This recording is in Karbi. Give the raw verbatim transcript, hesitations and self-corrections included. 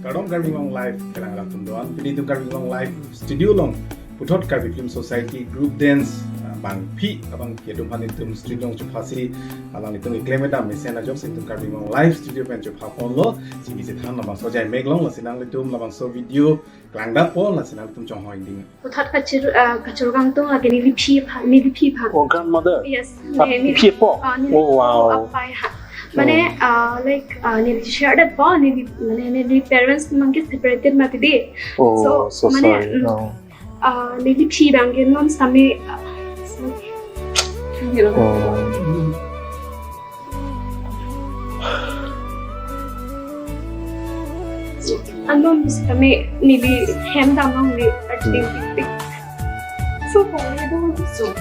Kardom Karbi Anglong Live kelang atum doan. Pini itum Karbi Anglong Live studio along puthot Karbi Film Society group dance, ah, bangphi abang kedum han itum studio along chophasi alanglitum keklem kedam mesen ajok si itum Karbi Anglong Live studio pen chopha ponlo. Sigi chethan labangso ajai mek along, lasi nanglitum labangso video klangdakpo, lasi nanglitum chonghoi ding. Puthot kachir, ah, kachirkang atum lake neli phi aphan, neli phi aphan. Oh, grandmother. Yes. Ah, ne-, neli phi apo. Ah, neli, oh, wow, apai aphan. Mane, oh, ah, like, ah, neli share that po, neli, mane neli parents abangke separated mati de. Oh, so, so mane, sorry. Mm, oh, ah, neli phi abangke non sitame, ah, so, you know. Oh. Anon sitame neli hem dam along neli, I think, so, so,